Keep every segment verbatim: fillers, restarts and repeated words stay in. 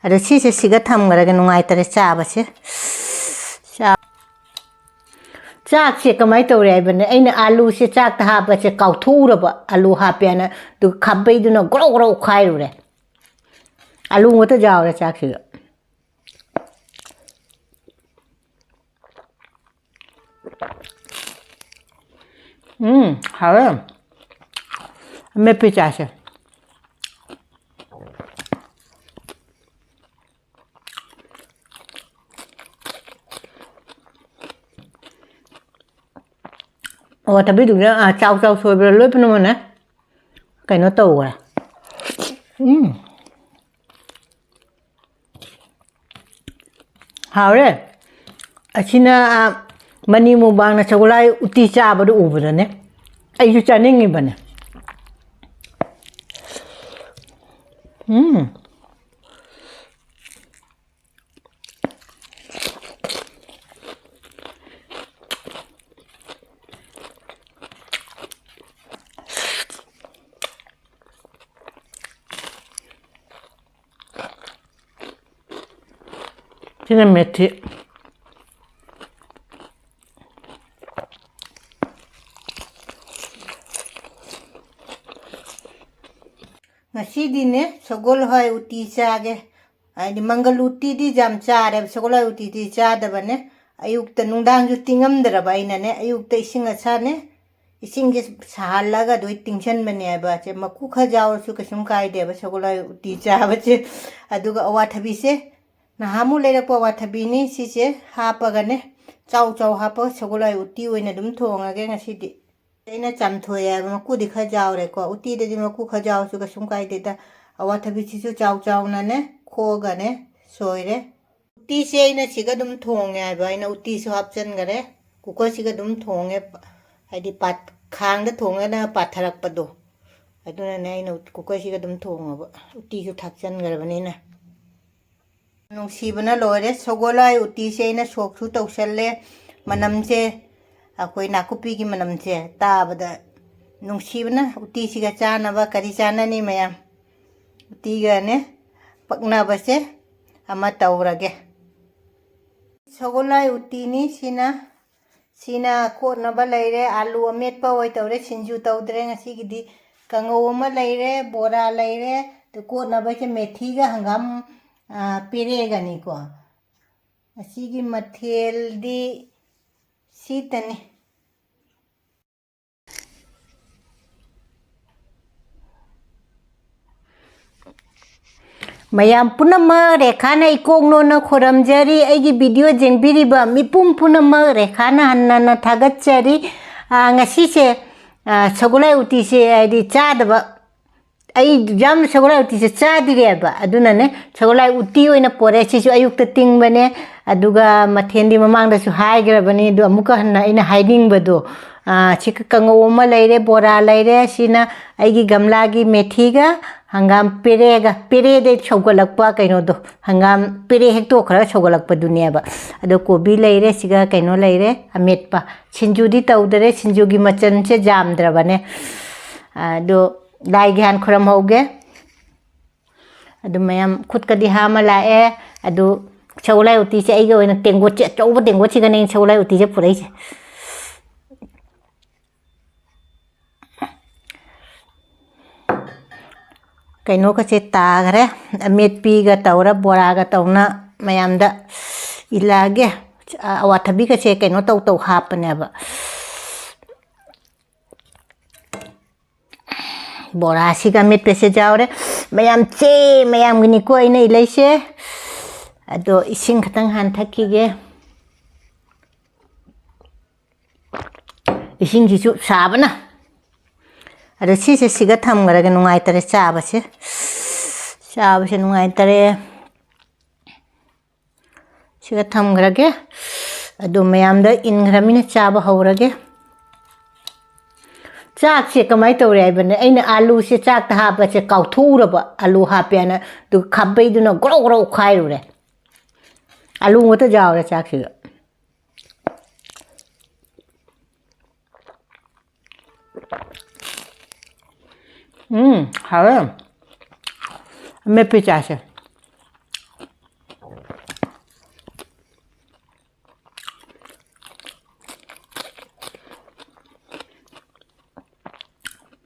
ꯑꯗ ꯁꯤꯁꯦ ꯁꯤꯒ ꯊꯝꯈ꯭ꯔꯒꯦ, ꯅꯨꯡꯉꯥꯏꯇꯔꯦ ꯆꯥꯕꯁꯦ꯫ ꯆꯥ-, ꯆꯥꯛꯁꯦ ꯀꯃꯥꯏꯅ ꯇꯧꯔꯦ ꯍꯥꯏꯕꯅꯦ, ꯑꯩꯅ ꯑꯥꯂꯨꯁꯦ ꯆꯥꯛꯇ ꯍꯥꯞꯄꯁꯦ ꯀꯥꯎꯊꯣꯛꯎꯔꯕ, ꯑꯥꯂꯨ ꯍꯥꯞꯄꯦꯅ, ꯑꯗꯨꯒ ꯈꯥꯕꯩꯗꯨꯅ ꯒ꯭ꯔꯧ ꯒ꯭ꯔꯧ ꯈꯥꯏꯔꯨꯔꯦ꯫ ꯑꯥꯂꯨ ꯉꯥꯛꯇ ꯌꯥꯎꯔꯦ ꯆꯥꯛꯁꯤꯗ꯫ ꯎꯝ, ꯍꯥꯎꯋꯦ꯫ ꯑꯃꯦꯠꯄꯤ ꯆꯥꯁꯦ꯫ ꯑꯋꯥꯊꯕꯤꯗꯨꯅ, ꯑꯥ, ꯆꯥꯎ ꯆꯥꯎ ꯁꯣꯏꯕ꯭ꯔꯥ, ꯂꯣꯏ ꯄꯨꯝꯅꯃꯛꯅꯦ ꯀꯩꯅꯣ ꯇꯧꯈ꯭ꯔꯦ꯫ ꯎꯝ꯫ ꯍꯥꯎꯔꯦ꯫ ꯑꯁꯤꯅ, ꯑ, ꯃꯅꯤ ꯃꯨꯛꯕꯥꯡꯅ ꯁꯒꯣꯜꯍꯋꯥꯏ ꯎꯇꯤ ꯆꯥꯕꯗꯨ ꯎꯕꯗꯅꯦ ꯑꯩꯁꯨ ꯆꯥꯅꯤꯡꯉꯤꯕꯅꯦ꯫ ꯎꯝ꯫ ꯁꯤꯅ ꯃꯦꯊꯤ꯫ ꯉꯁꯤꯗꯤꯅꯦ, ꯁꯒꯣꯜ ꯍꯋꯥꯏ ꯎꯇꯤ ꯆꯥꯒꯦ꯫ ꯍꯥꯏꯗꯤ ꯃꯪꯒꯜ ꯎꯇꯤꯗꯤ ꯌꯥꯝ ꯆꯥꯔꯦꯕ, ꯁꯒꯣꯜ ꯍꯋꯥꯏ ꯎꯇꯤꯗꯤ ꯆꯥꯗꯕꯅꯦ꯫ ꯑꯌꯨꯛꯇ, ꯅꯨꯡꯗꯥꯡꯁꯨ ꯇꯤꯡꯉꯝꯗ꯭ꯔꯕ ꯑꯩꯅꯅꯦ, ꯑꯌꯨꯛꯇ ꯏꯁꯤꯡ ꯑꯁꯥꯅꯦ, ꯏꯁꯤꯡꯁꯦ ꯁꯥꯍꯜꯂꯒ ꯑꯗꯨ ꯇꯤꯡꯁꯟꯕꯅꯦꯕ꯫ ꯁꯦ ꯃꯀꯨ ꯈꯔ ꯌꯥꯎꯔꯁꯨ ꯀꯩꯁꯨꯝ ꯀꯥꯏꯗꯦꯕ ꯁꯒꯣꯜ ꯍꯋꯥꯏ ꯎꯇꯤ ꯆꯥꯕꯁꯦ꯫ ꯑꯗꯨꯒ ꯑꯋꯥꯊꯕꯤꯁꯦ ꯅꯍꯥꯟꯃꯨꯛ ꯂꯩꯔꯛꯄ ꯑꯋꯥꯊꯕꯤꯅꯤ, ꯁꯤꯁꯦ ꯍꯥꯞꯄꯒꯅꯦ, ꯆꯥꯎ ꯆꯥꯎ ꯍꯥꯞꯄꯒ ꯁꯒꯣꯜ ꯍꯋꯥꯏ ꯎꯇꯤ ꯑꯣꯏꯅ ꯑꯗꯨꯝ ꯊꯣꯡꯉꯒꯦ ꯉꯁꯤꯗꯤ꯫ ꯑꯩꯅ ꯆꯥꯝꯊꯣꯛꯑꯦ ꯍꯥꯏꯕ, ꯃꯀꯨꯗꯤ ꯈꯔ ꯌꯥꯎꯔꯦꯀꯣ꯫ ꯎꯇꯤꯗꯗꯤ ꯃꯀꯨ ꯈꯔ ꯌꯥꯎꯔꯁꯨ ꯀꯩꯁꯨꯝ ꯀꯥꯏꯗꯦꯗ꯫ ꯑꯋꯥꯊꯕꯤꯁꯤꯁꯨ ꯆꯥꯎ ꯆꯥꯎꯅꯅꯦ ꯈꯣꯛꯑꯒꯅꯦ ꯁꯣꯏꯔꯦ꯫ ꯎꯇꯤꯁꯦ ꯑꯩꯅ ꯁꯤꯒ ꯑꯗꯨꯝ ꯊꯣꯡꯉꯦ ꯍꯥꯏꯕ, ꯑꯩꯅ ꯎꯇꯤꯁꯨ ꯍꯥꯞꯆꯟꯈꯔꯦ꯫ ꯀꯨꯀꯔꯁꯤꯒ ꯑꯗꯨꯝ ꯊꯣꯡꯉꯦ, ꯍꯥꯏꯗꯤ ꯄꯥꯠ-, ꯈꯥꯡꯗ ꯊꯣꯡꯉꯒꯅ ꯄꯥꯊꯔꯛꯄꯗꯣ, ꯑꯗꯨꯅꯅꯦ ꯑꯩꯅ ꯀꯨꯀꯔꯁꯤꯒ ꯑꯗꯨꯝ ꯊꯣꯡꯉꯕ, ꯎꯇꯤꯁꯨ ꯊꯥꯛꯆꯟꯈ꯭ꯔꯕꯅꯤꯅ꯫ ꯅꯨꯡꯁꯤꯕꯅ ꯂꯣꯏꯔꯦ꯫ ꯁꯒꯣꯜ ꯍꯋꯥꯏ ꯎꯇꯤꯁꯦ ꯑꯩꯅ ꯁꯣꯛꯁꯨ ꯇꯧꯁꯜꯂꯦ꯫ ꯃꯅꯝꯁꯦ, ꯑꯩꯈꯣꯏ ꯅꯥꯀꯨꯞꯄꯤꯒꯤ ꯃꯅꯝꯁꯦ ꯇꯥꯕꯗ ꯅꯨꯡꯁꯤꯕꯅ, ꯎꯇꯤꯁꯤꯒ ꯆꯥꯅꯕ ꯀꯔꯤ ꯆꯥꯅꯅꯤ ꯃꯌꯥꯝ? ꯎꯇꯤꯒꯅꯦ ꯄꯛꯅꯕꯁꯦ ꯑꯃ ꯇꯧꯔꯒꯦ꯫ ꯁꯒꯣꯜꯍꯋꯥꯏ ꯎꯇꯤꯅꯤ ꯁꯤꯅ꯫ ꯁꯤꯅ ꯀꯣꯠꯅꯕ ꯂꯩꯔꯦ, ꯑꯥꯂꯨ ꯑꯃꯦꯠꯄ ꯑꯣꯏ ꯇꯧꯔꯦ, ꯁꯤꯡꯖꯨ ꯇꯧꯗ꯭ꯔꯦ ꯉꯁꯤꯒꯤꯗꯤ꯫ ꯀꯥꯡꯉꯧ ꯑꯃ ꯂꯩꯔꯦ, ꯕꯣꯔꯥ ꯂꯩꯔꯦ, ꯑꯗꯨ ꯀꯣꯠꯅꯕꯁꯦ ꯃꯦꯊꯤꯒ ꯍꯪꯒꯥꯝ, ꯑ, ꯄꯦꯔꯦꯒꯅꯤꯀꯣ꯫ ꯉꯁꯤꯒꯤ ꯃꯊꯦꯜꯗꯤ ꯁꯤꯇꯅꯤ꯫ ꯃꯌꯥꯝ ꯄꯨꯝꯅꯃꯛ ꯔꯦꯈꯥꯅ ꯏꯀꯣꯛ ꯅꯣꯟꯅ ꯈꯨꯔꯝꯖꯔꯤ꯫ ꯑꯩꯒꯤ video ꯌꯦꯡꯕꯤꯔꯤꯕ ꯃꯤꯄꯨꯝ ꯄꯨꯝꯅꯃꯛ ꯔꯦꯈꯥꯅ ꯍꯟꯅ ꯍꯟꯅ ꯊꯥꯒꯠꯆꯔꯤ꯫ ꯑꯥ, ꯉꯁꯤꯁꯦ, ꯑꯥ, ꯁꯒꯣꯜꯍꯋꯥꯏ ꯎꯇꯤꯁꯦ ꯍꯥꯏꯗꯤ ꯆꯥꯗꯕ, ꯑꯩ ꯌꯥꯝ ꯁꯒꯣꯜꯍꯋꯥꯏ ꯎꯇꯤꯁꯦ ꯆꯥꯗ꯭ꯔꯤꯑꯕ, ꯑꯗꯨꯅꯅꯦ ꯁꯒꯣꯜꯍꯋꯥꯏ ꯎꯇꯤ ꯑꯣꯏꯅ ꯄꯣꯔꯛꯑꯦ꯫ ꯁꯤꯁꯨ ꯑꯌꯨꯛꯇ ꯇꯤꯡꯕꯅꯦ, ꯑꯗꯨꯒ ꯃꯊꯦꯜꯗꯤ ꯃꯃꯥꯡꯗꯁꯨ ꯍꯥꯏꯈ꯭ꯔꯕꯅꯤ, ꯑꯗꯨ ꯑꯃꯨꯛꯀ ꯍꯟꯅ ꯑꯩꯅ ꯍꯥꯏꯅꯤꯡꯕꯗꯣ, ꯑꯥ, ꯁꯤ ꯀꯥꯡꯉꯧ ꯑꯃ ꯂꯩꯔꯦ, ꯕꯣꯔꯥ ꯂꯩꯔꯦ, ꯁꯤꯅ ꯑꯩꯒꯤ ꯒꯝꯂꯥꯒꯤ ꯃꯦꯊꯤꯒ ꯍꯪꯒꯥꯝ ꯄꯦꯔꯦꯒ, ꯄꯦꯔꯦꯗꯩ ꯁꯧꯒꯠꯂꯛꯄ ꯀꯩꯅꯣꯗꯣ, ꯍꯪꯒꯥꯝ ꯄꯦꯔꯦ ꯍꯦꯛꯇꯣꯛꯈ꯭ꯔꯒ ꯁꯧꯒꯠꯂꯛꯄꯗꯨꯅꯦꯕ꯫ ꯑꯗꯣ ꯀꯣꯕꯤ ꯂꯩꯔꯦ, ꯁꯤꯒ ꯀꯩꯅꯣ ꯂꯩꯔꯦ, ꯑꯃꯦꯠꯄ꯫ ꯁꯤꯡꯖꯨꯗꯤ ꯇꯧꯗꯔꯦ, ꯁꯤꯡꯖꯨꯒꯤ ꯃꯆꯜꯁꯦ ꯌꯥꯝꯗ꯭ꯔꯕꯅꯦ꯫ ꯑꯗꯣ ꯂꯥꯏꯒꯤ ꯍꯥꯟ ꯈꯨꯔꯝꯍꯧꯒꯦ꯫ ꯑꯗꯨ ꯃꯌꯥꯝ ꯈꯨꯠꯀꯗꯤ ꯍꯥꯝꯃ ꯂꯥꯛꯑꯦ꯫ ꯑꯗꯨ ꯁꯒꯣꯜꯍꯋꯥꯏ ꯎꯇꯤꯁꯦ ꯑꯩꯒꯤ ꯑꯣꯏꯅ ꯇꯦꯡꯀꯣꯠꯁꯦ, ꯑꯆꯧꯕ ꯇꯦꯡꯀꯣꯠꯁꯤꯒꯅꯦ ꯑꯩꯅ ꯁꯒꯣꯜꯍꯋꯥꯏ ꯎꯇꯤꯁꯦ ꯄꯨꯔꯛꯏꯁꯦ꯫ ꯀꯩꯅꯣꯒꯁꯦ ꯇꯥꯈ꯭ꯔꯦ, ꯑꯃꯦꯠꯄꯤꯒ ꯇꯧꯔ, ꯕꯣꯔꯥꯒ ꯇꯧꯅ ꯃꯌꯥꯝꯗ ꯏꯜꯂꯛꯑꯒꯦ꯫ ꯑꯋꯥꯊꯕꯤꯒꯁꯦ ꯀꯩꯅꯣ ꯇꯧ ꯇꯧ ꯍꯥꯞꯄꯅꯦꯕ꯫ ꯕꯣꯔꯥꯁꯤꯒ ꯑꯃꯦꯠꯄꯁꯦ ꯌꯥꯎꯔꯦ꯫ ꯃꯌꯥꯝ ꯆꯦ, ꯃꯌꯥꯝꯒꯤꯅꯤꯀꯣ ꯑꯩꯅ ꯏꯜꯂꯛꯏꯁꯦ꯫ ꯑꯗꯣ ꯏꯁꯤꯡ ꯈꯤꯇꯪ ꯍꯥꯟꯅ ꯊꯛꯈꯤꯒꯦ꯫ ꯏꯁꯤꯡꯁꯤꯁꯨ ꯁꯥꯕꯅ꯫ ꯑꯗꯣ ꯁꯤꯁꯦ ꯁꯤꯒ ꯊꯝꯈ꯭ꯔꯒꯦ, ꯅꯨꯡꯉꯥꯏꯇꯔꯦ ꯆꯥꯕꯁꯦ꯫ ꯆꯥꯕꯁꯦ ꯅꯨꯡꯉꯥꯏꯇꯔꯦ꯫ ꯁꯤꯒ ꯊꯝꯈ꯭ꯔꯒꯦ꯫ ꯑꯗꯨ ꯃꯌꯥꯝꯗ ꯏꯟꯈ꯭ꯔꯃꯤꯅ ꯆꯥꯕ ꯍꯧꯔꯒꯦ꯫ ꯆꯥꯛꯁꯦ ꯀꯃꯥꯏꯅ ꯇꯧꯔꯦ ꯍꯥꯏꯕꯅꯦ, ꯑꯩꯅ ꯑꯥꯂꯨꯁꯦ ꯆꯥꯛꯇ ꯍꯥꯞꯄꯁꯦ ꯀꯥꯎꯊꯣꯛꯎꯔꯕ, ꯑꯥꯂꯨ ꯍꯥꯞꯄꯦꯅ꯫ ꯑꯗꯨꯒ ꯈꯥꯕꯩꯗꯨꯅ ꯒ꯭ꯔꯧ ꯒ꯭ꯔꯧ ꯈꯥꯏꯔꯨꯔꯦ꯫ ꯑꯥꯂꯨ ꯉꯥꯛꯇ ꯌꯥꯎꯔꯦ ꯆꯥꯛꯁꯤꯗ꯫ ꯎꯝ, ꯍꯥꯎꯋꯦ꯫ ꯑꯃꯦꯠꯄꯤ ꯆꯥꯁꯦ꯫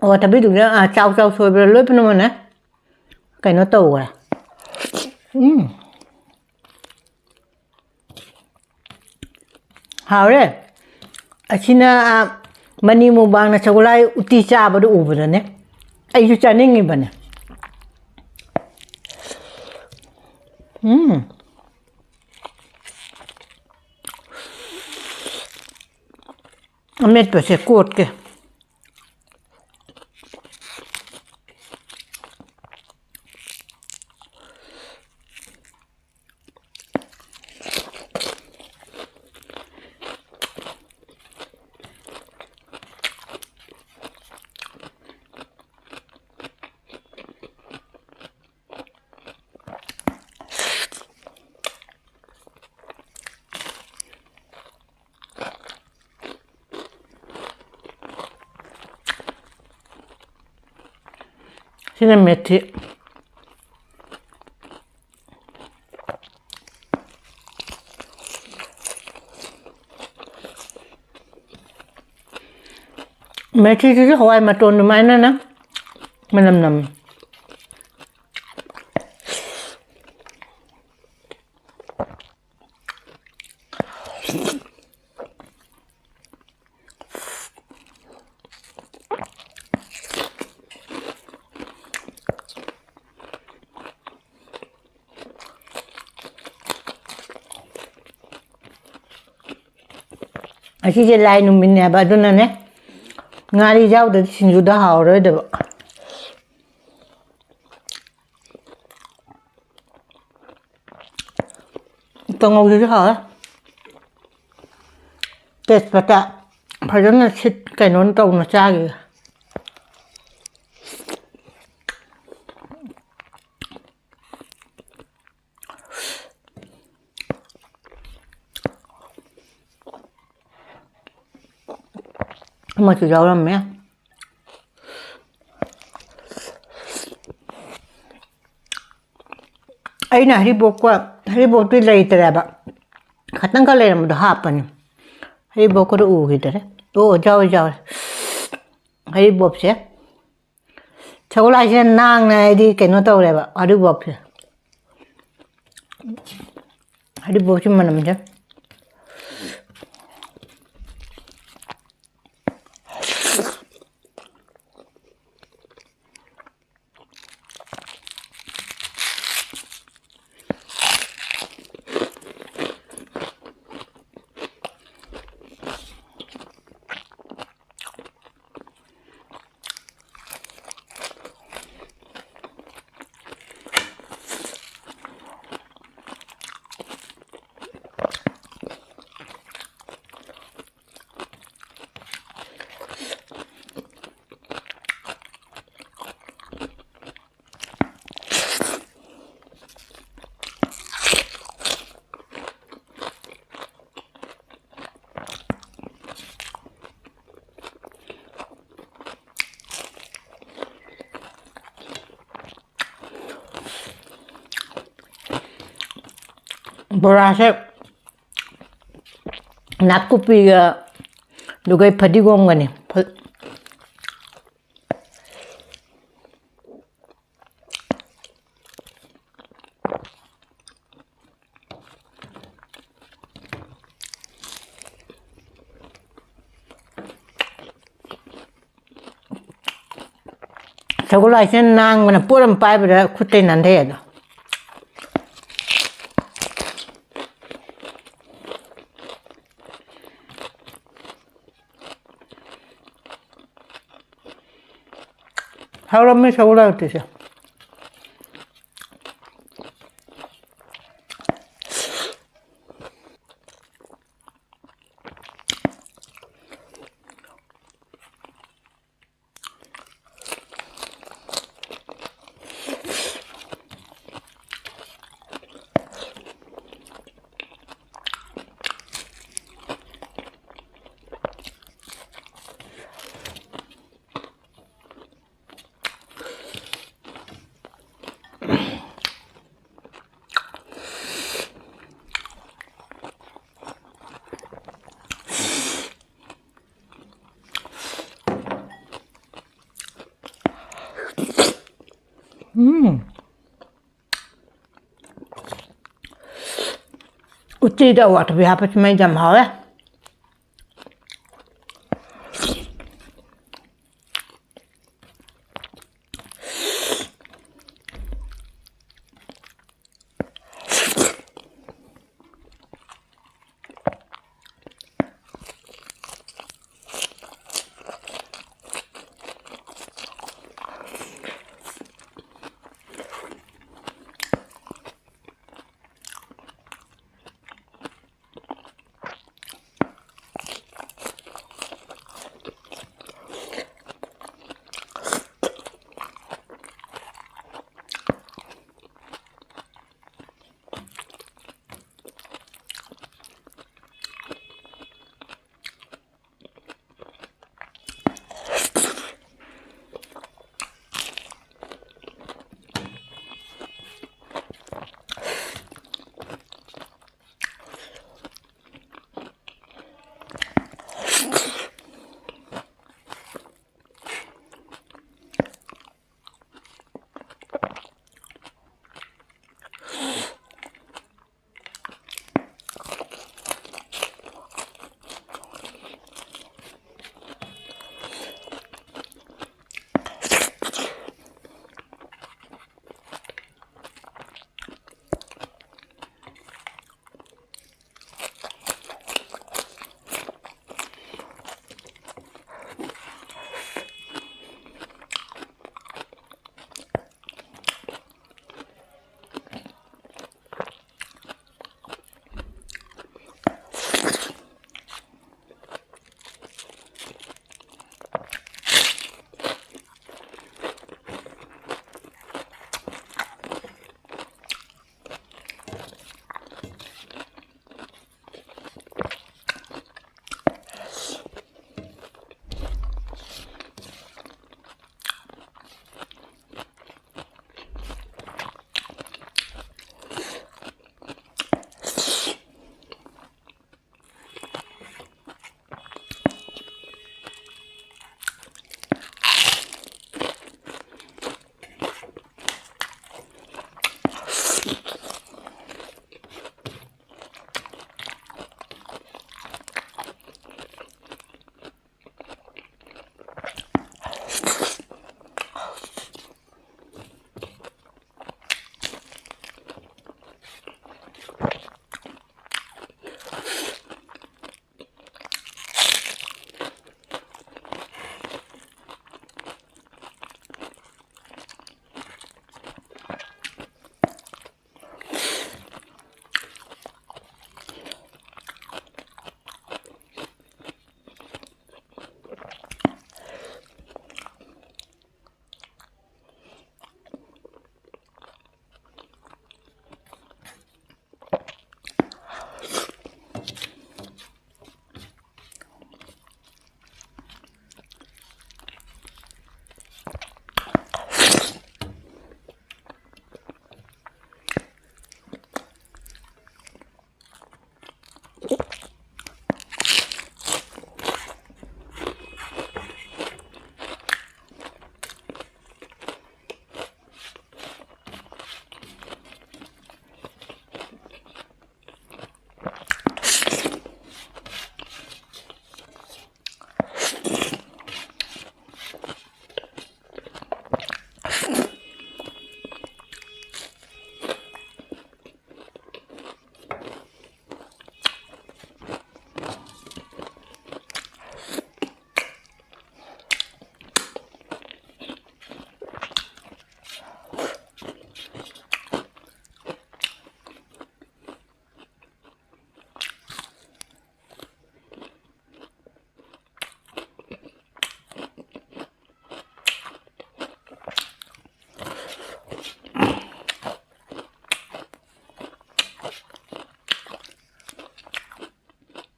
ꯑꯋꯥꯊꯕꯤꯗꯨꯅ, ꯑꯥ, ꯆꯥꯎ ꯆꯥꯎ ꯁꯣꯏꯕ꯭ꯔꯥ, ꯂꯣꯏ ꯄꯨꯝꯅꯃꯛꯅꯦ ꯀꯩꯅꯣ ꯇꯧꯈ꯭ꯔꯦ꯫ ꯎꯝ꯫ ꯍꯥꯎꯔꯦ꯫ ꯑꯁꯤꯅ, ꯑꯥ, ꯃꯅꯤ ꯃꯨꯛꯕꯥꯡꯅ ꯁꯒꯣꯜꯍꯋꯥꯏ ꯎꯇꯤ ꯆꯥꯕꯗꯨ ꯎꯕꯗꯅꯦ ꯑꯩꯁꯨ ꯆꯥꯅꯤꯡꯉꯤꯕꯅꯦ꯫ ꯎꯝ꯫ ꯑꯃꯦꯠꯄꯁꯦ ꯀꯣꯠꯀꯦ꯫ ꯁꯤꯅ ꯃꯦꯊꯤ꯫ ꯃꯦꯊꯤꯁꯤꯁꯨ ꯍꯋꯥꯏ ꯃꯇꯣꯟ ꯑꯗꯨꯃꯥꯏꯅꯅ ꯃꯅꯝ ꯅꯝꯃꯤ꯫ ꯑꯁꯤꯁꯦ ꯂꯥꯏ ꯅꯨꯃꯤꯠꯅꯦꯕ, ꯑꯗꯨꯅꯅꯦ ꯉꯥꯔꯤ ꯌꯥꯎꯗ꯭ꯔꯗꯤ ꯁꯤꯡꯖꯨꯗ ꯍꯥꯎꯔꯔꯣꯏꯗꯕ꯫ ꯀꯥꯡꯉꯧꯁꯤꯁꯨ ꯍꯥꯎꯋꯦ꯫ ꯇꯦꯖꯄꯇꯥ ꯐꯖꯅ ꯁꯤꯠ ꯀꯩꯅꯣ ꯇꯧꯅ ꯆꯥꯈꯤꯒꯦ꯫ ꯑꯃꯁꯨ ꯌꯥꯎꯔꯝꯃꯦ꯫ ꯑꯩꯅ ꯍꯔꯤꯕꯣꯞꯀ, ꯍꯔꯤꯕꯣꯞꯇꯤ ꯂꯩꯇ꯭ꯔꯦꯕ, ꯈꯇꯪꯈꯛ ꯂꯩꯔꯝꯕꯗꯣ ꯍꯥꯞꯄꯅꯤ꯫ ꯍꯔꯤꯕꯣꯞꯀꯗꯣ ꯎꯈꯤꯗꯔꯦ꯫ ꯑꯣ, ꯌꯥꯎꯔꯦ, ꯌꯥꯎꯔꯦ꯫ ꯍꯔꯤꯕꯣꯞꯁꯦ ꯁꯒꯣꯜ ꯍꯋꯥꯏꯁꯦ ꯅꯥꯡꯅ ꯑꯩꯗꯤ ꯀꯩꯅꯣ ꯇꯧꯔꯦꯕ, ꯍꯔꯤꯕꯣꯞꯁꯦ꯫ ꯍꯔꯤꯕꯣꯞꯁꯤ ꯃꯅꯝꯁꯦ꯫ ꯕꯣꯔꯥꯁꯦ ꯅꯥꯀꯨꯞꯄꯤꯒ ꯑꯗꯨꯒ ꯐꯗꯤꯒꯣꯝꯒꯅꯤ꯫ ꯐ- ꯁꯒꯣꯜ ꯍꯋꯥꯏꯁꯤꯅ ꯅꯥꯡꯕꯅ ꯄꯣꯠ ꯑꯃ ꯄꯥꯏꯕꯗ ꯈꯨꯠꯇꯩ ꯅꯥꯟꯊꯩ ꯑꯗꯣ꯫ ꯍꯥꯎꯔꯝꯃꯦ ꯁꯒꯣꯜ ꯍꯋꯥꯏ ꯎꯇꯤꯁꯦ꯫ ꯎꯝ꯫ ꯎꯇꯤꯗ ꯑꯋꯥꯊꯕꯤ ꯍꯥꯞꯄꯁꯤ ꯃꯩꯗꯤ ꯌꯥꯝ ꯍꯥꯎꯋꯦ꯫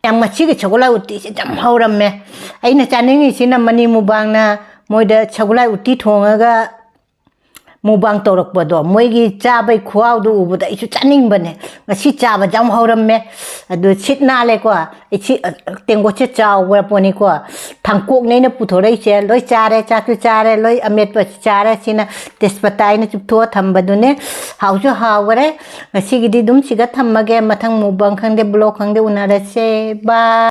ꯌꯥꯝ, ꯉꯁꯤꯒꯤ ꯁꯒꯣꯜꯍꯋꯥꯏ ꯎꯇꯤꯁꯦ ꯌꯥꯝ ꯍꯧꯔꯝꯃꯦ꯫ ꯑꯩꯅ ꯆꯥꯅꯤꯡꯉꯤꯁꯤꯅ ꯃꯅꯤ ꯃꯨꯛꯕꯥꯡꯅ ꯃꯣꯏꯗ ꯁꯒꯣꯜꯍꯋꯥꯏ ꯎꯇꯤ ꯊꯣꯡꯉꯒ ꯃꯨꯛꯕꯥꯡ ꯇꯧꯔꯛꯄꯗꯣ, ꯃꯣꯏꯒꯤ ꯆꯥꯕꯩ ꯈꯨꯍꯥꯎꯗꯣ ꯎꯕꯗ ꯑꯩꯁꯨ ꯆꯥꯅꯤꯡꯕꯅꯦ꯫ ꯉꯁꯤ ꯆꯥꯕꯁꯦ ꯌꯥꯝ ꯍꯧꯔꯝꯃꯦ꯫ ꯑꯗꯨ ꯁꯤꯠ ꯅꯥꯜꯂꯦꯀꯣ꯫ ꯑꯩ ꯁꯤ, ꯑ, ꯇꯦꯡꯀꯣꯠꯁꯦ ꯆꯥꯎꯈ꯭ꯔ ꯄꯣꯠꯅꯤꯀꯣ꯫ ꯊꯥꯡꯀꯣꯛꯅꯦ ꯑꯩꯅ ꯄꯨꯊꯣꯔꯛꯏꯁꯦ꯫ ꯂꯣꯏ ꯆꯥꯔꯦ, ꯆꯥꯛꯁꯨ ꯆꯥꯔꯦ, ꯂꯣꯏ ꯑꯃꯦꯠꯄꯁꯨ ꯆꯥꯔꯦ꯫ ꯁꯤꯅ ꯇꯦꯖꯄꯇꯥ ꯑꯩꯅ ꯆꯨꯞꯊꯣꯛꯑ ꯊꯝꯕꯗꯨꯅꯦ꯫ ꯍꯥꯎꯁꯨ ꯍꯥꯎꯈꯔꯦ꯫ ꯉꯁꯤꯒꯤꯗꯤ ꯑꯗꯨꯝ ꯁꯤꯒ ꯊꯝꯃꯒꯦ꯫ ꯃꯊꯪ ꯃꯨꯛꯕꯥꯡ ꯈꯪꯗꯦ, ꯕ꯭ꯂꯣꯛ ꯈꯪꯗꯦ, ꯎꯅꯔꯁꯦ꯫ ꯕꯥꯏ꯫